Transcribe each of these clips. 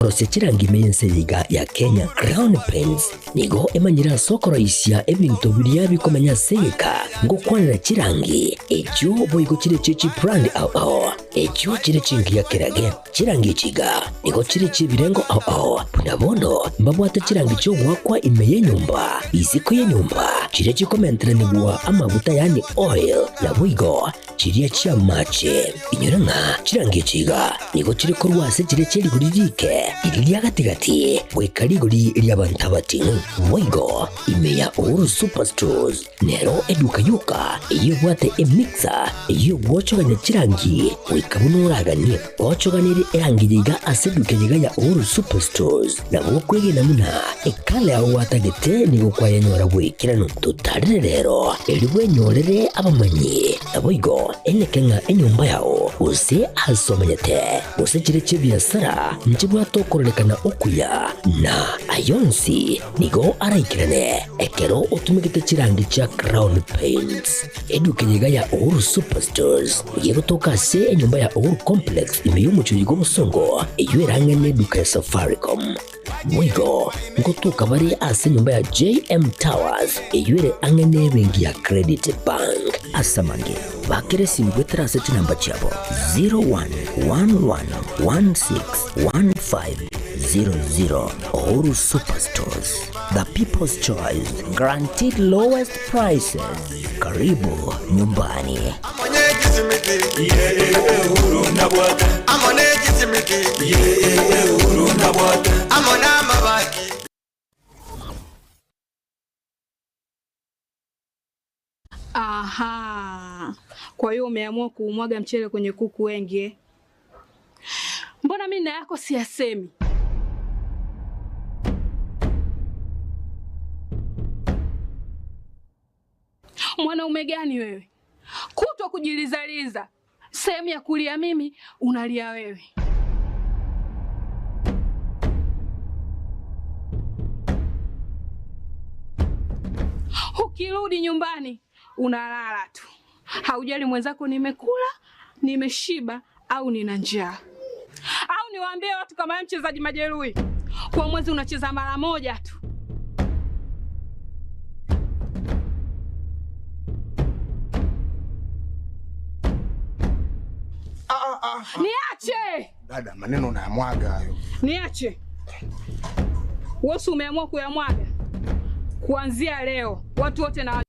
Korosia chirangi ime y'ense eye iga ya Kenya, Crown Paints nigo emanyire ase okoroisia ebinto biria bikomenya ase egeka ngokwanera chirangi echio boigo chire chie chibrand ao ao echio chire chingiya kerage. Chirangi echi iga nigo chire chi'ebirengo ao ao buna bono mbabwate chirangi chi'ogoakwa ime y'enyomba, isiko y'enyomba, chiria chikomenteranigwa amaguta yaani oil, naboigo Chiria chi'amache. Inyora ng'a chirangi echi iga nigo chire korwa ase chiria chie rigori riike, riria ria gati-gati, goika rigori ri'abanto abating'u. Boigo ime ya Uhuru Superstores nero eduka yoka eyio ebwate emixer eyio egwochogania chirangi goika buna oraganie. Gochoganerie erangi eye iga ase eduka eye iga ya Uhuru Superstores nabo okwegena buna ekala yao gwatagete nigo kwayenyora bw'ekeranu. Totarire rero erio bwenyorere abamanyi. Naboigo eneke ng'a enyomba yao, gose aase omenyete, gose chire chi'ebiasara nchibwate okororekana okuya, na ayio onsi nigo araikerane ekero otumegete chirangi chia Crown Paints. Eduka eye iga ya Uhuru Superstores nigo egotoka ase enyomba ya Uhuru Complex ime y'omochie oyo bw'obosongo, eyio ere ang'e n'eduka ya Safaricom. Boigo ngotoka bare ase enyomba ya JM Towers eyio ere ang'e n'ebenki ya Credit Bank. Ase amange, bakera esimi goetera ase chinamba chiabo 0111161500. Uhuru Superstores, the people's choice, guaranteed lowest prices. Karibu nyumbani. Aha, kwa hiyo umeamua kuumwaga mchele kwenye kuku wengi eh? Mbona mimi na yako siyasemi? Mwanaume gani wewe? Kutwa kujilizaliza, sehemu ya kulia mimi unalia wewe. Ukirudi nyumbani unalala tu, haujali mwenzako nimekula, nimeshiba au nina njaa. Au niwaambie watu kama wewe mchezaji majeruhi, kwa mwezi unacheza mara moja tu. Niache! Dada, maneno unayamwaga hayo. Niache. Wewe umeamua kuyamwaga. Kuanzia leo watu wote na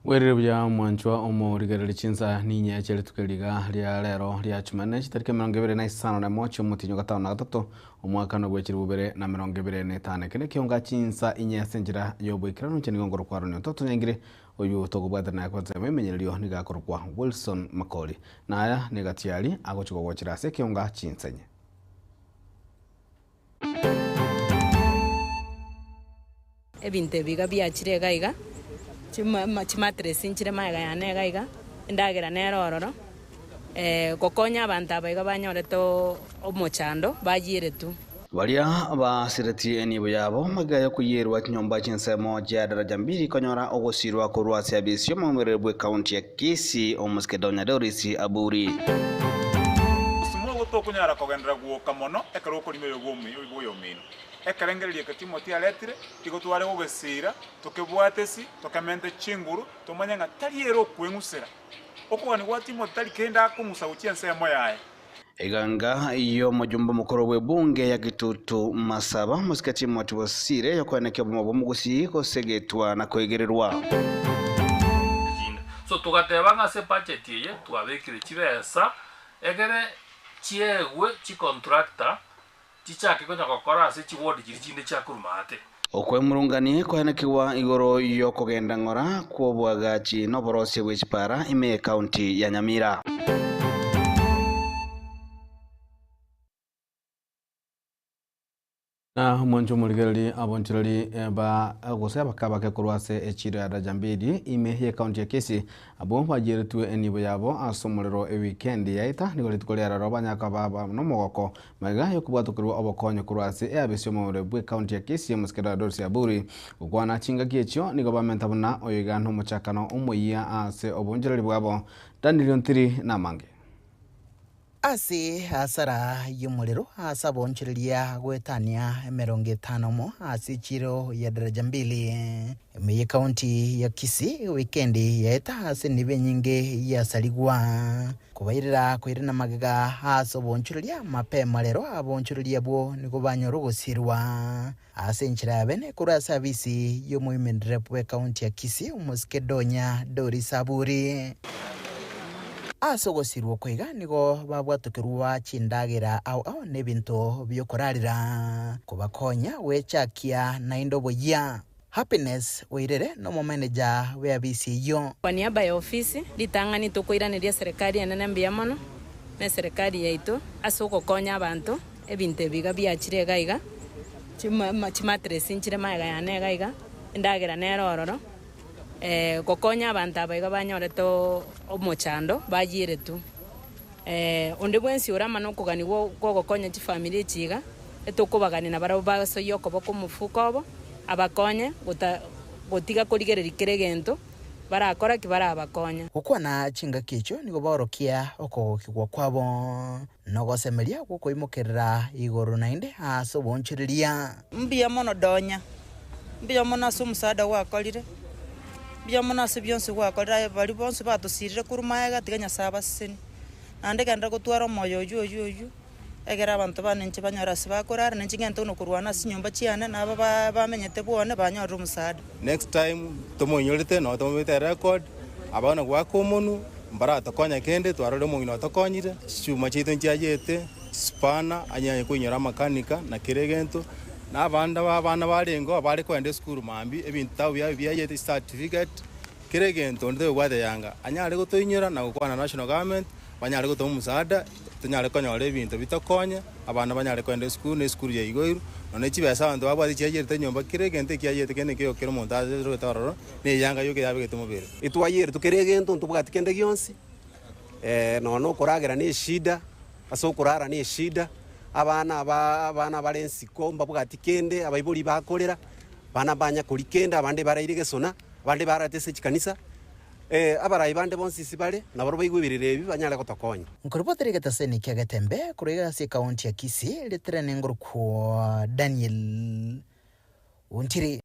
Bwerire buya omwanchwa omorigereria chinsa ninye chia rituko riga ria rero ria Jumanne chitariki 21 na emo chia omotienyi o gatano na gatato omwaka bwe 2025. Eke nekionga chinsa inye ase enchera ya oboikeranu inche nigo nkorokwa Aaron Ototo Nyangire oywo tokobwatana naye kwansa ememenyererio nigo akorokwa Wilson Makori. Naya niga tiari agochi kogochera ase ekionga chinsa inye. Ebinto ebi iga biachire iga iga, chimatress nchire magega yane iga iga, endagera nere ororo, gokonya abanto aba iga banyorete omochando bayieretwe. Baria basiretie enibo yabo magega y'okoyierwa chinyomba chinsemo chia daraja mbili konyora ogosirwa korwa ase abisi y'omomereri bw'ecounty ya Kisii omosike Donya Doris Aburi. Osimwa tokonyara kogenderera gwoka mono ekero okorima oyobo oyomino. Ekerengererio eke Timothy aretire, tigo tware gogesira, tokebwate esi, tokemente chinguru, tomanye ng'a tari ere okweng'usera. Okogania gwa Timothy tari kende akong'usa gochia ensemo yaye. Eganga y'omojumbe omokoro bw'ebunge ya Kitutu Masaba mosike Timothy Bosire yokoenekia obomo bw'omogusi gosegetwa na koigererwa. So togateba ng'a ase budget eye twabekire chibesa egere chiegwe chicontractor chichake konya gokora ase chiward chiri chinde chiakoruma ate. Okwemurungani kwaenekiwa igoro y'okogenda ng'ora kw'obwagachi na oborosia bwe chipara ime ekaunti ya Nyamira. Na omonche omorigereri abonchoreri ba gose abakabake korwa ase echiro ya Daraja Mbili ime y'ekaunti ya Kisii abwo bayeretwe enibo yabo ase omorero ewikendi yaeta nigo rituko ria rero banyaka baba nomogoko magega yokobwatokerwa obokonyo korwa ase eabisi y'omorero bw'ekaunti ya Kisii omosikera Doris Aburi gokwana chingaki echio nigo bamenta buna oyo iga nomochakano omoyia ase obonchoreri bwabo Daniel Ontiri namange. Ase asara y'omorero ase abonchoreria goetania 50 omo ase echiro ya Daraja Mbili ime y'ekaunti ya Kisii wikendi yaeta ase enibo enyinge yasarigwa kobairera koirana magega ase obonchoreria mapema rero abonchoreria abwo nigo banyora ogosirwa ase enchera ya bene korwa ase abisi y'omoimenderep bw'ekaunti ya Kisii omosike Donya Doris Aburi. Ase ogosirwa oko iga nigo babwatokerwa chindagera ao ao na ebinto bi'okorarera, kobakonya gwechakia naende oboyia. Happiness Oirere nomomeneja bw'eabisi eyio. Kwa niaba ya ofisi, ritang'ani tokoiraneria eserekari enene mbuya mono, na eserekari yaito ase ogokonya abanto, ebinto ebi iga biachire iga iga, chimatress nchire magega yane iga iga, endagera nere ororo. Gokonya abanto aba iga banyorete omochando bayieretwe. Onde bwensi ore amana okoganigwa kw'ogokonya chifamiri echi iga, etokobagania nabarabwo basoyie okoboko omofuko obo, abakonye gotiga korigereria kera egento barakora ki barabakonye. Gokwana chingaki echio nigo baorokia okogokigwa kwabo, na ogosemeria gw'okoimokerera igoro naende ase oboonchoreria. Mbuya mono Donya, mbuya mono ase omosaada gwakorire, mbuya mono ase bionsi gwakorire aye baria bonsi batosirire korwa magega tiga Nyasae abasesenie. Naende genderera gotwara omoyo oyio oyio oyio, egere abanto bane inche banyore ase bakorara, na inche ngente buna korwana ase chinyomba chiane, na aba ba bamenyete bwone banyorire omosaada. Next time tomoinyorete nabo tomobete erecord, abana goaka omonwe mbaratokonya kende twarorire omong'ina otokonyire, chichuma chiaito nchiayete, chisupana anyanye koinyora amakanika na kera egento, na abande ba abana barengeo abare kogenda esukuru mambia ebinto biabo biayete chicertificate, kera egento onde tobwate yanga anyare gotoinyora na gokwana national government banyare gotoa omosaada tonyare konyora ebinto bitokonye abana banyare kogenda esukuru na esukuru ya igoiru nonya chibesa abanto babwate chiayerete nyomba kera egento ekiayerete kende nkeiyo kera omonto arorete ororo na eyanga yoka yabegete mobere. Etwayeretwe kera egento ntobwati kende gionsi, nonya na okoragera na eshida, ase okorara na eshida, abana aba abana bare ensiko mbabwati kende, abaibori bakorera, abana mbanya koria kende, abande baraire gesona. Abande barate ase chikanisa, ee, abarai bande bonsi ase bare, nabarabwo baigwe ebirero ebi, banyare gotokonya. Nkoribotera egetaseni kia Getembe korwa iga ase ekaunti ya Kisii, ritirane ngorokwa Daniel Ontiri.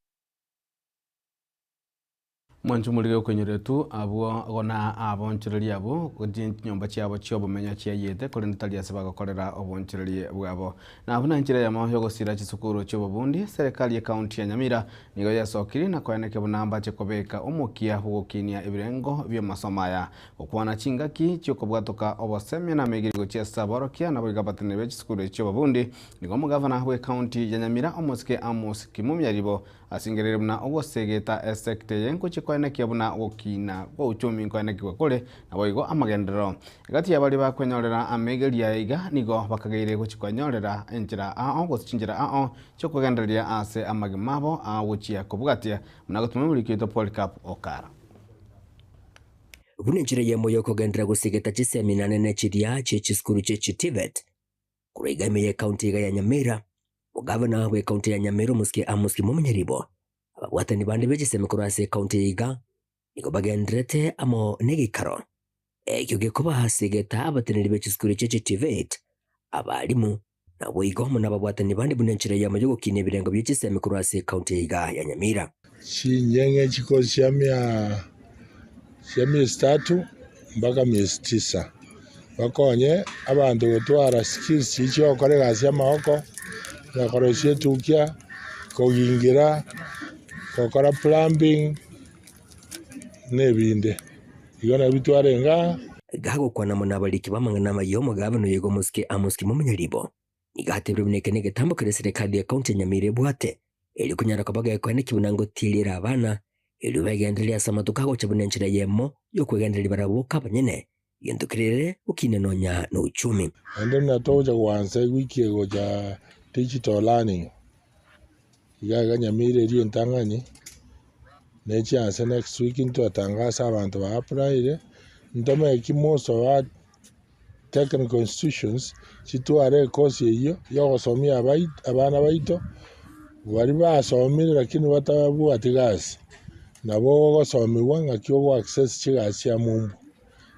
Mwanche omorige okoinyoretu abwo gona abonchoreria abwo chinyomba chiabo chiobomenyo chiayete, korende tari ase bagokorera obonchoreria bwabo. Na buna enchera eyemo yogosira chisukuru chiobobundi, serikali y'ekaunti ya Nyamira nigo yesokiri na koeneke buna mbache kobeka omokia bwogokinia ebirengo bi'amasomo aya. Gokwana chingaki chiokobwatoka obosemia na amaigerio gochia ase aborokia naboigo abateneneri be chisukuru echi chi'obobundi nigo omogavana bw'ekaunti ya Nyamira omosike Amos Kimumia Ribo asingereire buna ogosegeta esecta eye ngochia koenekia buna ogokina kwa uchumi nkoenekigwa kore naboigo amagenderero. Egati y'abaria bakwenyorera amaigerio aya iga nigo bakageire gochia kwenyorera enchera ao gose chinchera ao chiokogendereria ase amagima abo agochia kobwatia buna gotuma omoriki oito Polycarp Okara. Buna enchera eyemo y'okogenderera gosegeta chisemina nene chiria chie chisukuru chie chiTVET korwa iga ime y'ecounty iga ya Nyamira, Omogavana bw'ecounty ya Nyamira omosike Amos Kimomonyaribo, ababwatani bande be chisemi korwa ase ecounty eye iga nigo bagendererete amo negeikaro ekio gekoba ase egeta abateneneri be chisukuru echio chie TVET, abalimu, Naboigo amo nababwatani bande buna enchera eyemo y'ogokinia ebirengo bie chisemi korwa ase ekaunti eye iga ya Nyamira. Chinyeng'e chikosi chia miezi tatu mpaka miezi tisa, bakonye abanto gotwara skills chiria chiogokora egasi y'amaboko, na korosia etukia, kogingira, gokora plumbing, na ebinde. Igo nabio twarenge aa. Gagokwana amo nabariki b'amang'ana amaya omogabane oyo iga omosike Amos Kimomonyaribo, nigo atebire buna eke negetambo keria eserekari ya county ya Nyamira ebwate, erio konyara koba gekoeneki buna ngotieriere abana, erio begendererie ase amatuko agocha buna enchera eyemo y'okwegendereria barabwo boka abanyene, gento kerere gokina nonya nouchumi. Naende buna togocha goansa ewiki egocha digital learning. Iga iga Nyamira eria entang'ani, ne chianse next week ntwatangase abanto ba applyire, ntomeki most of our technical institutions chitware ecourse eyio ya ogosomia abai abana baito, baria basomire lakini batabwati gasi, nabo ogosomiwa ng'aki ogo access chigasi chia mumbu.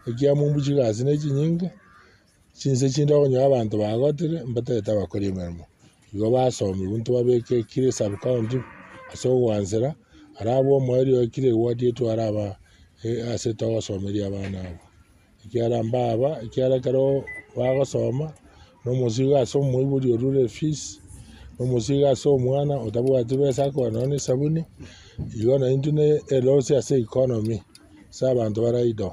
Ekiamumbu chigasi ne chinyinge. Chinse chinde okonyora abanto bagotire mbatagete abakori emeremo, igo basomigwe ntobabeke kera esub county ase ogwansera, aria abwo omoerio oye kera eward etware aba ase togosomeria abana abwo. Ekiagera mbaba ekiagera ekero bagosoma, na omosigo ase omoibori orure efees, na omosigo ase omwana otabwati besa akogora nonye na esabuni, igo naintwe na eloss ase economy ase abanto bare idle.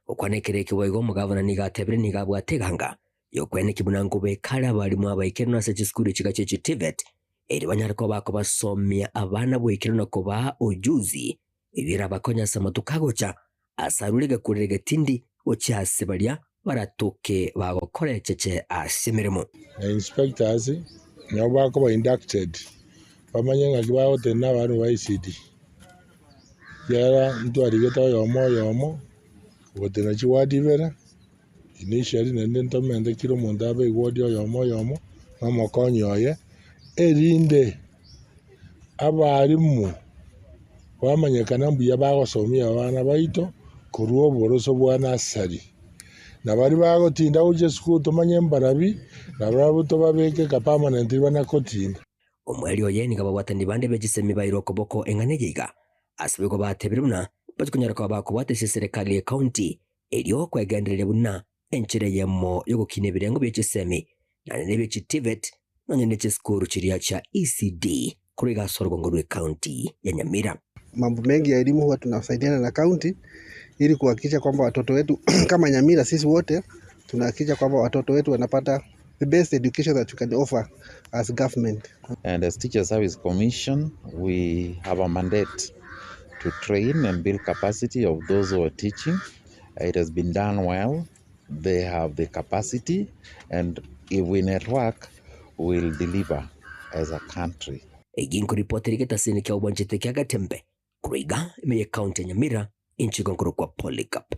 Gokwana ekero eke boigo omogavana nigo atebire nigo abwate eganga y'okweneki buna nkobeka are abalimu abaikeranu ase chisukuru echiga chie chiTVET erio banyare koba bakobasomia abana boikeranu na kobaa ujuzi eyio erabakonye ase amatuko agocha ase arure egekurero egetindi gochia ase baria baratoke bagokora echeche ase emeremo. Na inspectors nabo bakoba inducted bamanye ng'aki bagotenena abana ba ECD. Ekiagera ntwarigete oyomo oyomo, ogotenena chiwadi ibere, initially naende ntomente kera omonto abe eward oyomo oyomo, na omokonyi oye, erinde abalimu bamanyekana mbuya bagosomia abana baito korwa oboroso bwa nursery. Na baria bagotinda gochia esukuru tomanye mbarabi, nabarabwo tobabeke ka permanently bana kotinda. Omoerio oye nigo ababwatani bande be chisemi bairwe okoboko eng'ana eye iga, ase boigo batebire buna bachikonyara koba bakobwata ase eserekari ye county erio kwegendereria buna enchera eyemo yogokina ebirengo bie chisemi naende nebie chi TVET nonye ne chisukuru chiria chia ECD korwa iga ase orogongo rwe county ya Nyamira. Mambo mengi ya elimu huwa tunasaidiana na county ili kuhakikisha kwamba watoto wetu kama Nyamira sisi wote tunahakikisha kwamba watoto wetu wanapata the best education that we can offer as government. And as Teacher Service Commission, we have a mandate to train and build capacity of those who are teaching. It has been done well. They have the capacity, and if we network, we'll deliver as a country. Egi nkoripoti ere getasini kia obwanchete kia Gatembe korwa iga ime ye county ya Nyamira inchiko nkorokwa Polycarp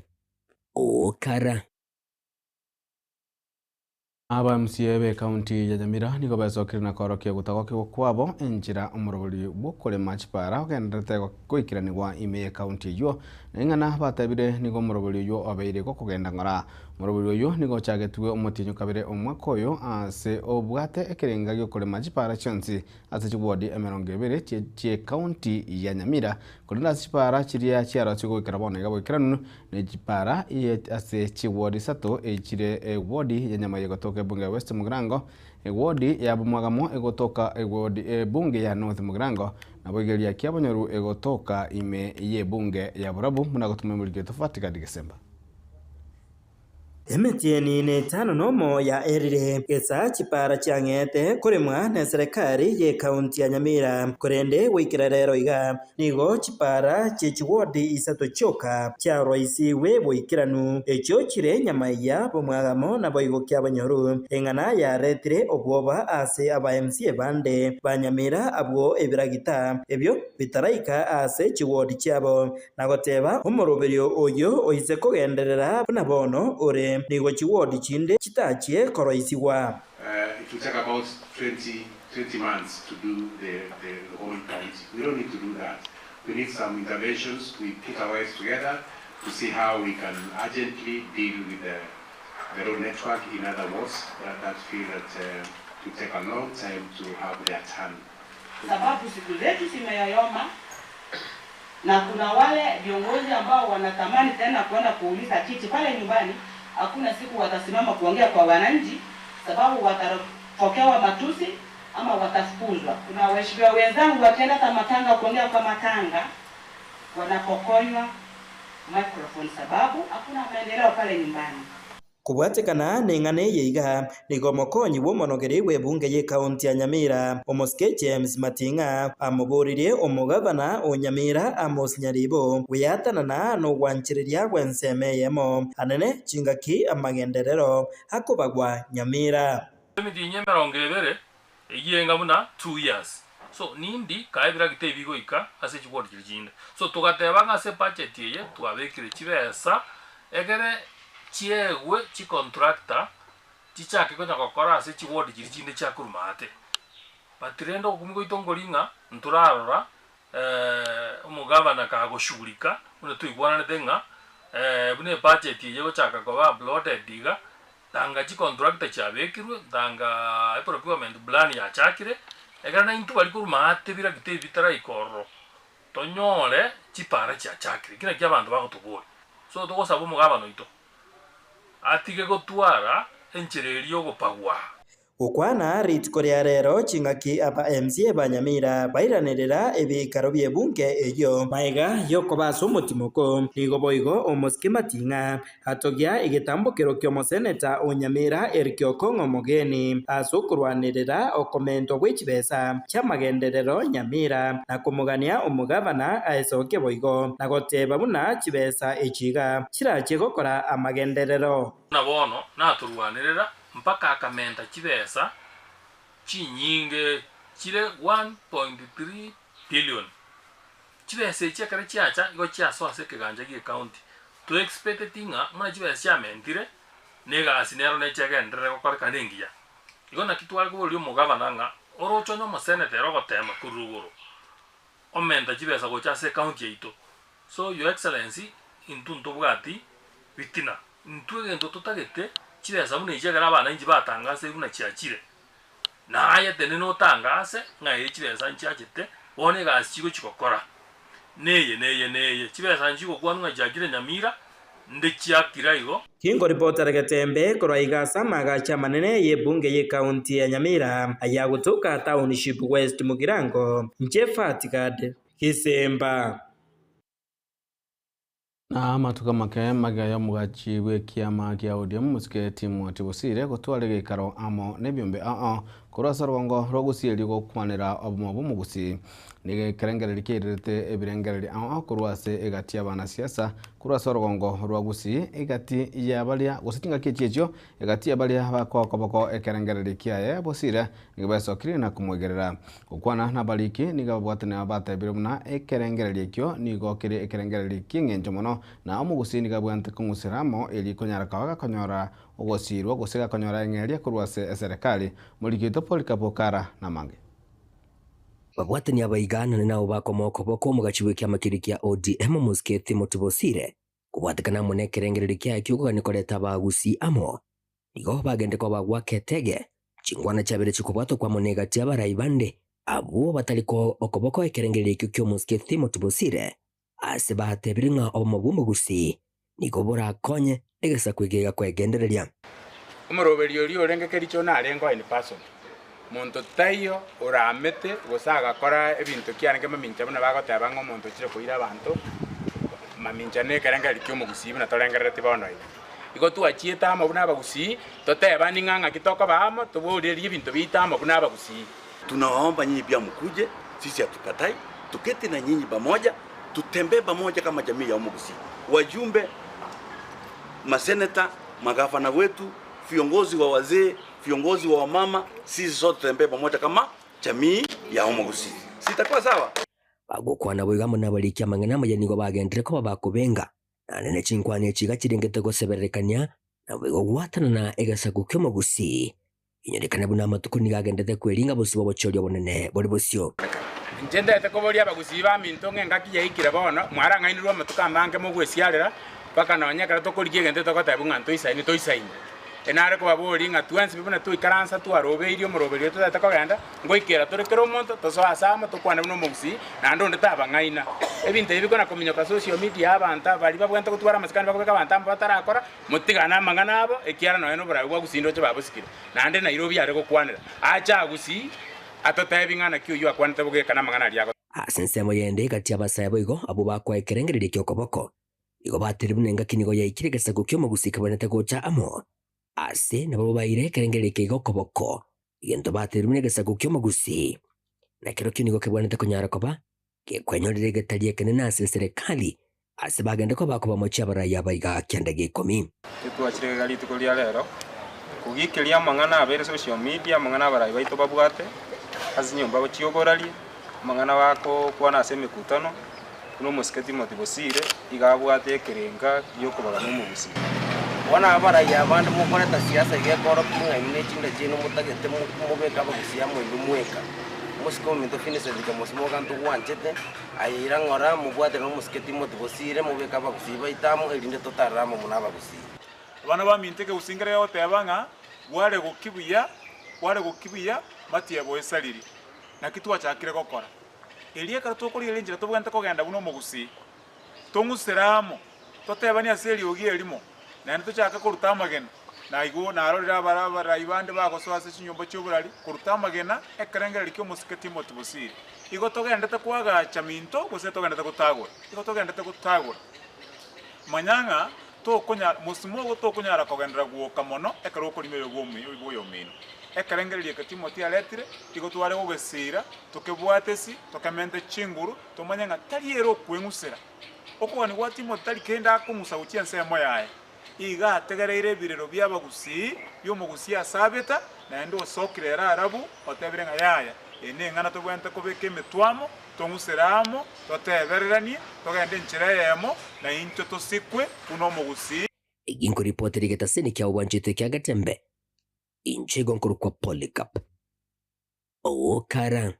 Okara. Aba MCA be county ya Nyamira nigo besokire na koorokia ogotagokigwa kwabo enchera omorobori bw'okorema chipara ogendererete goikeranigwa ime ye county eyio. Na ing'ana batebire nigo omorobori oyio obeire gokogenda ng'ora. Omorobori oyio nigo ochagetwe omotienyi o kabere omwaka oyo ase obwate ekerenga giokorema chipara chionsi ase chiwodi emerongo ebere chie county ya Nyamira korende ase chipara chiria chiarochigwe goikera bono iga boikeranu Ne chipara ase chiwodi isato echire ewodi ya Nyamaiya egotoka ebunge ya West Mugirango, ewodi ya Bumwagamo egotoka ewodi ebunge ya North Mugirango, naboigo eria Kiabonyoru egotoka ime y'ebunge ya Borabu buna gotuma emoriki oito Fatigadi Gesemba. Emetienyi netano nomo yaerire, gesa chipara chiang'ete koremwa neserekari y'ekaunti ya Nyamira, korende goikera rero iga nigo chipara chie chiwodi isato chioka chiaroisigwe boikeranu, echio chire Nyamaiya, Bomwagamo naboigo Kiabanyoru. Eng'ana yaretire obwoba ase aba MCA bande ba Nyamira abwo ebiragita ebio bitaraika ase chiwodi chiabo. Na goteba, Omoroberio oyio oise kogenderera buna bono ore, nigo chiwodi chinde chitachie koroisigwa. It will take about 20, 20 months to do the, the, the whole county. We don't need to do that. We need some interventions. We put our heads together to see how we can urgently deal with the, the road network in other wards that, that feel that uh, it will take a long time to have their turn. Sababu siku zetu zimeyoyoma na kuna wale viongozi ambao wanatamani tena kwenda kuuliza kiti pale nyumbani, hakuna siku watasimama kuongea kwa wananchi, sababu watapokewa matusi ama watafukuzwa. Kuna waheshimiwa wenzangu wakienda hata matanga kuongea kwa matanga, wanapokonywa microphone sababu hakuna maendeleo pale nyumbani. Kobwatekana neng'ana eye iga, nigo omokonyi bw'omonogeri bw'ebunge y'ekaunti ya Nyamira, Omosike James Mating'a, amoboririe omogavana o Nyamira Amos Nyaribo gweatanana nogwanchereria gw'ensemo eyemo anene chingaki amagenderero akobagwa Nyamira. Emetienyi emerongo ebere eyio enga buna 2 years. So nindi kae ebiragita ebi bigoika ase chiward chiria chinde. So togateba ng'a ase ebudget eye twabekire chibesa egere chiegwe chicontractor chichake konya gokora ase chiward chiria chinde chiakorwa maate. But rende ogokumia gwaito nkori ng'a ntorarora omogavana kagoshughulika buna twaigwananete ng'a buna ebudget eye egochaka koba uploaded iga, tanga chicontractor chiabekirwe, tanga eprocurement plan yachakire, ekero naintwe baria korwa maate biragita ebi bitaraika ororo, tonyore chipara chiachakire, ekio nakio abanto bagotoboria. So togosaba omogavana oito, atige gotwara enchera eria yogopagwa. Gokwana rituko ria rero chingaki aba MCA ba Nyamira bairanerera ebiikaro bi'ebunge eyio. Magega y'okoba ase omotimoko, nigo boigo omosike Mating'a atogia egetambokero ki'omoseneta o Nyamira Eric Okong'o Omogeni ase okorwanerera okomentwa gwe chibesa chi'amagenderero Nyamira na komogania omogavana aesoke boigo na goteba buna chibesa echi iga chirachie gokora amagenderero. Buna bono natorwanerera mpaka akamenta chibesa chinyinge chire 1.3 billion. Chibesa echi ekero chiacha igo chiasoa ase ekegancha gie county. To expecteti ng'a buna chibesa chiamentire na egasi nero neche egenderere gokorekana engiya. Igo naki tware koboria omogavana ng'a oroche onye omoseneta ere ogotema korwa rogoro omenta chibesa gocha ase ecounty yaito. So your excellency intwe ntobwati bitina. Intwe egento totagete, chibesa buna echi ekero abana inche batangasire buna chiachire, naye tenena otangase ng'a ee chibesa nchiachete, bono egasi chigochi gokora, neye neye neye, chibesa nchigokwanwa ng'a chiachire Nyamira, nde chiakira igo. Kingoripotera Getembe korwa iga ase amaagacho amanene y'ebunge y'ecounty ya Nyamira ayagotoka Township West Mugirango, inche Fatgad Gisemba. Na amatuko amake magega y'omogachi bw'ekiama kia ODM Mosike Timothy Bosire gotwara egeikaro amo nebiombe ao korwa ase orogongo rwa Gusii erio gokwanera obomo bw'omogusii. Nigo ekerengereri kiairerete ebirengereri ao ao korwa ase egati y'abanasiasa korwa ase orogongo rwa Gusii egati ya baria gose chingaki echi echio egati ya baria bakoa okoboko ekerengereri kiaye Bosire nigo besokirie na komoigerera. Gokwana nabariki nigo ababwatani aba batebire buna ekerengererio ekio nigo kere ekerengererio ki'engencho mono, na omogusii nigo abwenerete kong'usera amo erio konyara koba gakonyora ogosiirwa gose gakonyora eng'eria korwa ase eserekari. Moriki oito Polycarp Okara namange. Babwatani aba iga nonye nabo bakomoa okoboko omogachi bw'ekiama keria kia ODM Omosike Timothy Bosire kobwatekana amo nekerengererio kiaye ki'okogania koreta abagusii amo. Nigo bagende koba goaka etege, chingwana chiabere chikobwatwa kwamo negati y'abarai bande, abwo batari koa okoboko ekerengererio ekio ki'omosike Timothy Bosire, ase batebire ng'a obomo bw'omogusii nigo borakonye egesaku eke kwegendereria. Omoroberi oria orenge kericho narengeo in person, monto taiyo oramete gose agakora ebinto kiarenge mamincha buna bagoteba ng'a omonto ochire koira abanto mamincha na ekerengererio ki'omogusii buna torengereretie bono iga. Igo twachiete amo buna abagusii, totebani ng'a ng'aki tokoba amo, toborerie ebinto biaito amo buna abagusii. Tunawaomba nyinyi pia mkuje, sisi hatukatai, tuketi na nyinyi pamoja, tutembee pamoja kama jamii ya Omogusii. Wajumbe, maseneta, magavana wetu, viongozi wa wazee, viongozi wa wamama, sisi sote tutembee pamoja kama jamii ya Omogusii. Sitakuwa sawa? Bagokwana boigo amo nabariki amang'ana amaya nigo bagenderere koba bakobenga, naende ne chinkwana echi iga chirengete gosebererekania, naboigo gwatanana egesaku ki'omogusii. Inyorekane buna amatuko nigo agenderete kweringa bosio bw'obochori obonene bore bosio. Inche ntete koboria abagusii baminto ng'a engaki yaikire bono, mwarang'ainirwe amatuko amange mogwesiarera, mpaka nonya ekero tokorigia egento togotebwa ng'a ntoisaine, toisaine. Enare kobaboria ng'a twensi buna twaikaransa twarobeirie omoroberio oito totagete kogenda, ngoikera tore kera omonto, tosoe ase amo, tokwane buna omogusii, naende onde tabang'aina. Ebinto ebi bikona kominyoka social media abanto baria babwenerete gotwara amasikani bakobeka abanto amo batarakora, Motigane amang'ana abo, ekiagera nonya noboraai bwa Gusii ndoche babosikire. Naende Nairobi are gokwanera, ache aa Gusii atotebi ng'a naki oyio akwanete bogeka namang'ana aria agoteba. Ase ensemo yende egati y'abasae boigo abwo bakoa ekerengererio ki'okoboko, nigo bateire buna engaki nigo yaikire egesaku ki'omogusii kebwenerete gocha amo. Ase nabwo baire ekerengererio eke iga okoboko, egento bateire buna egesaku ki'omogusii, na kerokio nigo kebwenerete konyara koba gekwenyorera egetari ekenene ase eserekari, ase bagende koba kobamochia abarai aba iga kianda gia ikomi. Titwachire iga rituko ria rero kogikeria amang'ana abeire social media, amang'ana abarai baito babwate ase chinyomba chi'oboraria. Amang'ana bagokwana ase emekutano, buna omosike Timothy Bosire iga abwate ekerenga gi'okobagana omogusii. Bono abarai abande mokoreta siasa iga ekorokia ng'a inwe ne chinda chiaino motagete mobeke abagusii amo inwe mweka. Omosike ominto Vincent Kemosi moga ntogwanchete, aye ira ng'ora mobwate na omosike Timothy Bosire mobeke abagusii baito amo erinde totarere amo buna abagusii. Abana baminto ekegusii nkere gegoteba ng'a bware goki buya, bware goki buya, matiebo esariri. Naki twachakire gokora. Erio ekero tokorigereria enchera tobwenerete kogenda buna omogusii, tong'usere amo, totebanie ase eriogi erimo, naende tochake koruta amagena. Na igo narorire abarai bande bagosoa ase chinyomba chi'oborari koruta amagena, ekerengererio ki'omosike Timothy Bosire. Igo togendete koagacha minto gose togendete gotagora? Igo togendete gotagora. Manya ng'a tokonyara, mosimo ogo tokonyara kogenderera gwoka mono ekero okorima oyo bw'oyomino. Ekerengererio eke Timothy aretire, igo tware gogesiira, tokebwate esi, tokemente chinguru, tomanye ng'a tari ere okweng'usera. Okogania gwa Timothy tari kende akong'usa gochia ensemo yaye. Iga ategereire ebirero bi'abagusii bi'omogusii ase abeta, naende osokire ere arabu, otebire ng'a yaya, eye neng'ana tobwenerete kobeka emetwe amo, tong'usere amo, totebereranie, togende enchera eyemo, na intwe tosikwe buna omogusii. Ginkoripotera egetaseni kia obwanchete kia Getembe, inche igo nkorokwa Polycarp. Ogokara.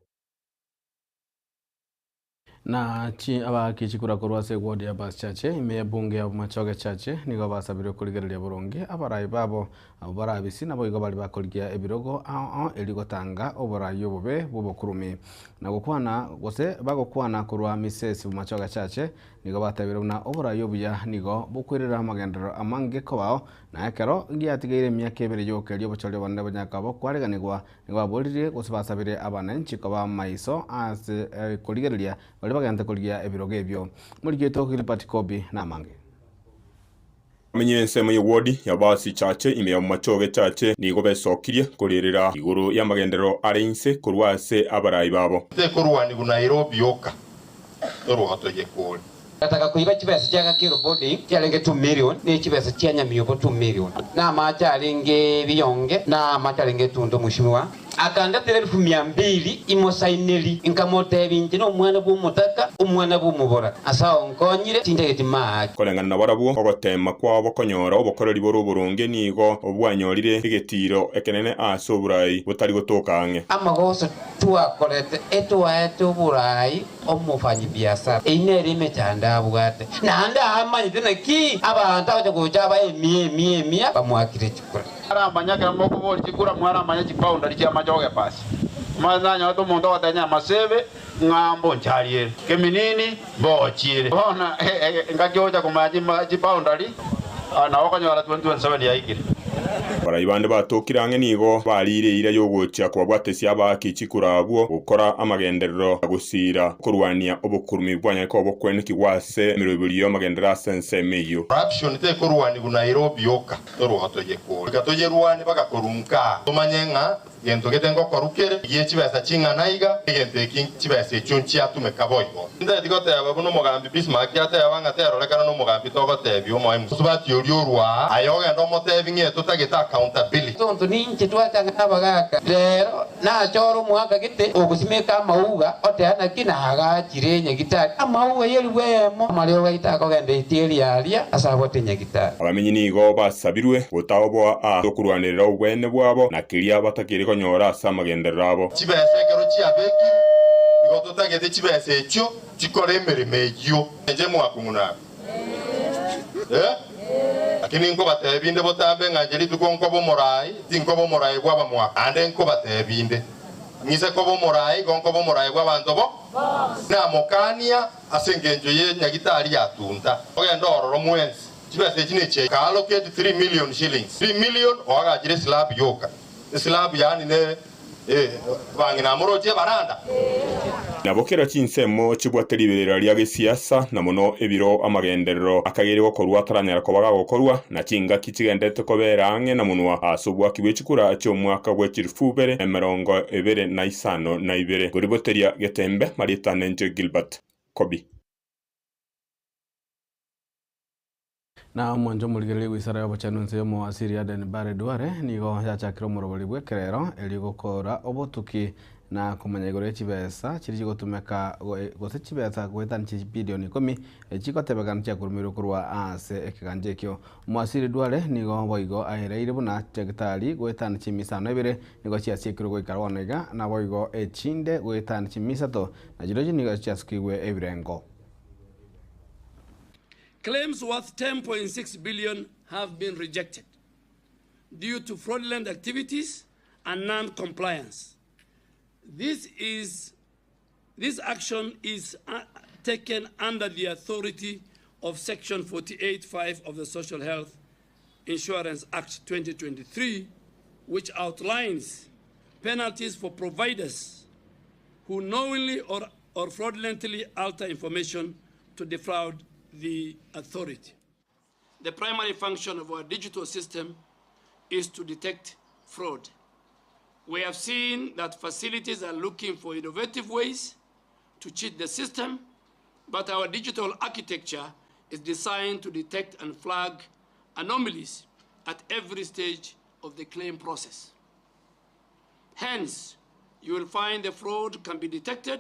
Na chi abaaki chikura korwa ase eward ya Bas Chache ime y'ebunge ya Bomachoge Chache nigo basabirwe korigereria boronge abarai babo abwo barabisi naboigo baria bakorigia ebirogo ao ao erio gotanga oborai obobe bw'obokurumi na gokwana gose bagokwana korwa Misesi Bomachoge Chache nigo batebire buna oborai obuya nigo bokwerera amagenderero amange kobao na ekero giatigaire emiaka ebere yoka erio obochori obonene bonyaka bokwareganigwa Nigo baboririe gose basabire abananchi koba amaiso ase korigereria baria bagente korigia ebirogo ebio. Omoriki oito Gilbert Kobi namange. Bamenye ensemo y'ewodi ya Basi Chache ime ya Bomachoge Chache nigo besokirie korerera igoro y'amagenderero are inse korwa ase abarai babo. Tekorwanigwa Nairobi yoka, torwa toye kore. Gataka koiba chibesa chia Gakiro Boarding chiarenge 2 million, ne chibesa chia Nyamiobo 2 million, na amache arenge biyonge, na amache arenge etundo mweshimiwa. Akandetera elfu mia mbili imosaineri, nkamotebia inche nomwana bw'omotaka, omwana bw'omobora, ase ao nkonyire, tintageti maaki. Koreng'ana nabarabwo, ogoteema kwabo konyora obokoreri bore oboronge nigo bwanyorire egetiiro ekenene ase oborai botari gotoka ang'e. Amagoso twakorete etwaete oborai Omofanyi-biasara, eyio nere emechando abwate, naende amanyete naki abanto agocha gocha abae emia emia emia bamoakire chikura. Mwaramanya ekero mokoboria chikura, mwaramanya chiboundary chi'amachoge pasi. Omanyete nanyorete omonto ogotebia Nyamasebe ng'a mbonchariere, Keminini mbochiere. Bono engaki ogocha komanya chiboundary, nabo okonyora 2027 yaikire. Abarai bande batokire ang'e nigo bariire eira y'ogochia kobabwatesia abaaki chikura abwo gokora amagenderero na gosiira okorwania obokurumi bwanyare koba bokwenekigwa ase emeroberio y'amagenderero ase ensemo eyio. Corruption tekorwanigwa Nairobi yoka, torwa toyekore. Goika toyerwane mpaka korwa nkaa, tomanye ng'a Gento gete ngokorwa kere gie chibesa ching'ana iga, egento eki chibesa echio nchiatumeka boigo. Nteti goteba buna omogambi Bismarck ateba ng'a terorekana nomogambi togotebia omoe mosubati oria orwa aa, aye ogende omotebi ng'a etotagete accountability. Tonto ninche twachang'ana abagaaka, rero nachore omwaka gete ogosimeka amauga, oteba naki naagachire enyagitari amauga y'eribu eyemo, amariogo aito akogenda etieri aria ase abwate enyagitari. Abamenyi nigo basabirwe gotaoboa ase okorwanerera obweene bwabo na keria batakeire konyora ase amagenderero abo. Chibesa ekero chiabekirwe, nigo totagete chibesa echio chikore emeremo eyio. Inche mwakong'una aba? Eh? Lakini nkobatebia inde botambe ng'a inche rituko nkoba omoraai, tinkoba omoraai bw'abamwabo, naende nkobatebia inde, ng'ise koba omoraai, igo nkoba omoraai bw'abanto bo Namokania ase engencho ye nyagitari yatunta. Ogende ororo mwensi. Chibesa echi nechia ka allocate 3 million shillings. 3 million oagachire eslab yoka. Eslab yaani ne eh bang'ina moroche ebaranda. Nabo kera chinsemo chibwate riberera ria gesiasa, na mono ebiro amagenderero akageire gokorwa ataranyara koba gagokorwa, na chingaki chigenderete kobera ang'e na monwa ase obwaki bwe chikura chi'omwaka bwe chilifu ibere na emerongo ebere na isano na ibere. Koriboteria Getembe, Marieta Nenche Gilbert Kobi. Na omwancho omorigereria bw'isara y'obochenu inse y'omoasiri Aden Barre Duale nigo yachakire omorobori bw'ekerero erio gokora obotuki na komanya igoro y'echibesa chiria chigotumeka gose chibesa goetania chibilioni ikomi chigotebekana chiakurumirwe korwa ase ekeganja ekio. Omowaziri Duale nigo boigo aereire buna chidaktari goetania chimisano ibere nigo chiasiekirwe goikara bono iga naboigo echinde goetania chimisato na chirochio nigo chiasukigwe ebirengo. Claims worth 10.6 billion have been rejected due to fraudulent activities and non-compliance. This is this action is uh, taken under the authority of Section 48.5 of the Social Health Insurance Act 2023, which outlines penalties for providers who knowingly or, or fraudulently alter information to defraud the authority. The primary function of our digital system is to detect fraud. We have seen that facilities are looking for innovative ways to cheat the system, but our digital architecture is designed to detect and flag anomalies at every stage of the claim process. Hence, you will find the fraud can be detected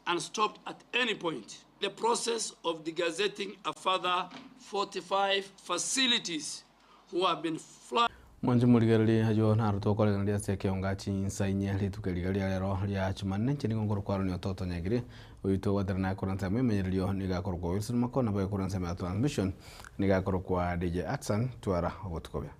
and stopped at any point. The process of degazetting a further 45 facilities who have been flagged. Mwanche morigererie ayio naro tokoregereria ase ekeonga chinsa inye rituko eriga ria rero ria Jumanne, inche nigo nkorokwa Aaron Ototo Nyagiri, oyio togwatera naye korwa ensemo emenyererio nigo akorokwa Wilson Mako, nabo korwa ensemo ya transmission nigo akorokwa DJ Atsan, twara obotuko buya.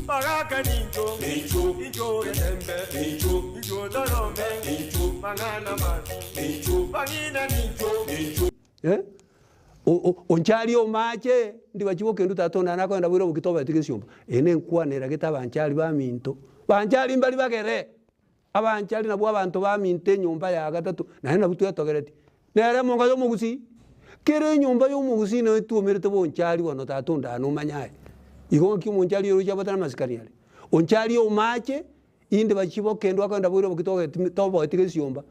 Bagaka nincho, nincho, nincho getembe, nincho, nincho torome, nincho, mang'ana mabi, nincho, bang'ina nincho, nincho. Eh? Onchari omache, ndibachi bokendu tata onde nakogenda boira oboki tobeti gesiomba. Eye nenkwana eragete abanchari baminto. Banchari mbari bagere, abanchari nabwo abanto baminto enyomba ya gatato, naende nabwo twetogeretie. Nere omonga ya omogusii, kera enyomba ya omogusii noyo etwomerete bonchari bono tata onde nomanye aye. Igo ng'aki omonchari oroche abwate namasikani are. Onchari omache, inde bachi bokendwa akogenda boira oboki togeti toboeti gesiomba.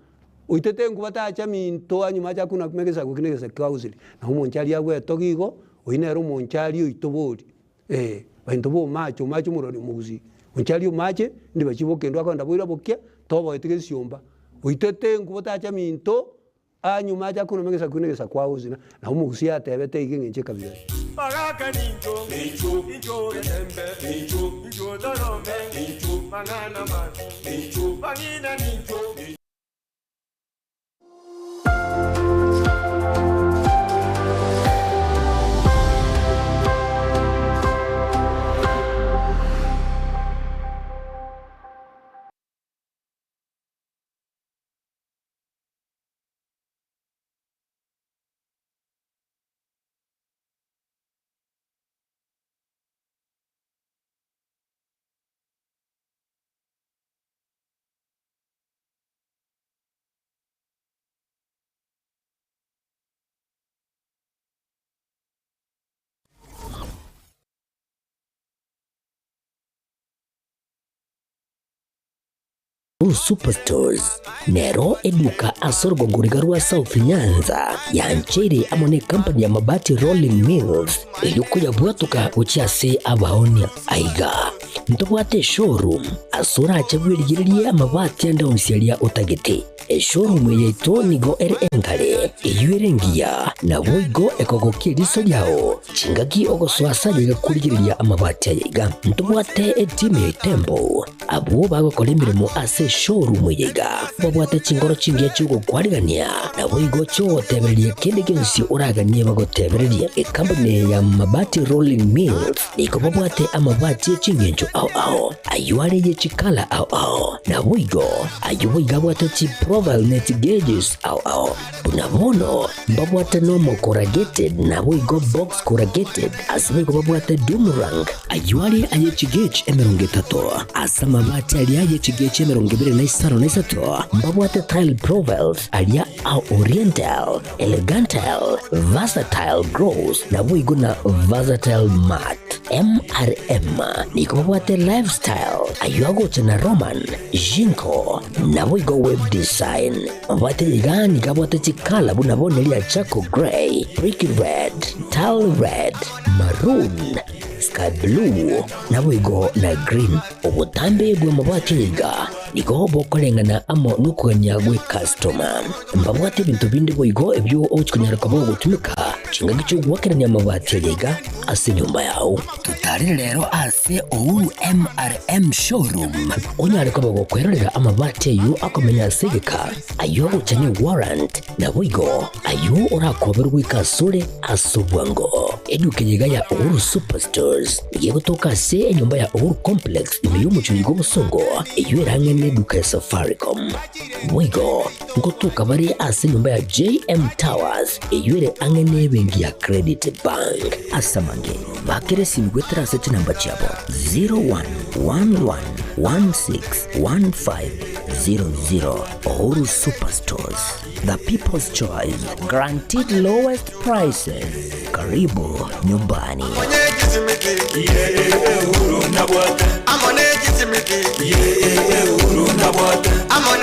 Oitete enkuba tacha minto anyuma acha kuna kuma egesaku eki na egesaku kiagusire. Nabo omonchari agwetogia igo, oyio nere omonchari oito bori, eh, bainto ba omache, omache omorwani omogusii. Onchari omache, inde bachi bokendwa akogenda boira bokia, toboeti gesiomba. Oitete enkuba tacha minto, Anyuma acha kunoma egesaku na egesaku agosina, na omogusii atebete iga eng'encho ekabira eye. Bagaka nincho, nincho, nincho getembe, nincho, nincho torome, nincho, mang'ana mabi, nincho, bang'ina nincho. Blue Superstores nero eduka ase orogongo riga rwa South Nyanza yancheire amo ne company ya Mabati Rolling Mills erio koyabwatoka gochia ase abaonia. Aiga ntobwate eshowroom ase orache bwerigererie amabati ande onsi aria otagete. Eshowroom eye yaito nigo ere engare, eyio ere engiya, naboigo ekogokia eriso riao chingaki ogosoa ase aye iga korigereria amabati aya iga. Ntobwate etimu ya Itembo Abwo bagokora emeremo ase eshowroom eye iga babwate chinkoro chingiya chi'ogokwarigania, naboigo chi'ogotebereria kende gionsi oraganie bagotebererie. Ekampuni eye ya Mabati Rolling Mills nigo babwate amabati ye chingencho ao ao, ayio are ye chikala ao ao, naboigo ayio boigo abwate chiprofile ne chigeges ao ao. Buna bono mbabwate normal corrugated naboigo box corrugated, ase boigo babwate doomerang, Ayio are aye chigech 30, ase amabati aria aye chigech 23 mbabwate tile profiles aria a oriental, elegantile, versatile gross, naboigo na versatile matte. MRM nigo babwate lifestyle, ayio agocha na Roman, Jinko, naboigo web design. Amabati aya iga nigo abwate chikala buna bono eria charcoal grey, brick red, tile red, maroon. Sky blue, naboigo na green. Obotambe bw'amabati aiga nigo bokoreng'ana amo nokogania gw'ecustoma. Mbabwate ebinto binde boigo ebio ogochia konyara koba ogotumeka chingaki chi'ogoakerania amabati aya iga ase enyomba yao. Totarere rero ase Uhuru MRM Showroom onyare koba gokwerorera amabati ayio akomenya ase egeka, ayio ogocha ne warrant, Naboigo ayio orakoberwe goika asore ase obwango. Eduka eye iga ya Uhuru Superstores nigo egotoka ase enyomba ya Uhuru Complex ime y'omochie oyo bw'obosongo, eyio erang'e neduka ya Safaricom. Boigo ngotoka bare ase enyomba ya JM Towers eyio ere ang'e nebenki ya Credit Bank. Ase amange, bakera esimi goetera ase chinamba chiabo 0111161500. Uhuru Superstores, the people's choice, guaranteed lowest prices. Karibu nyumbani. Amo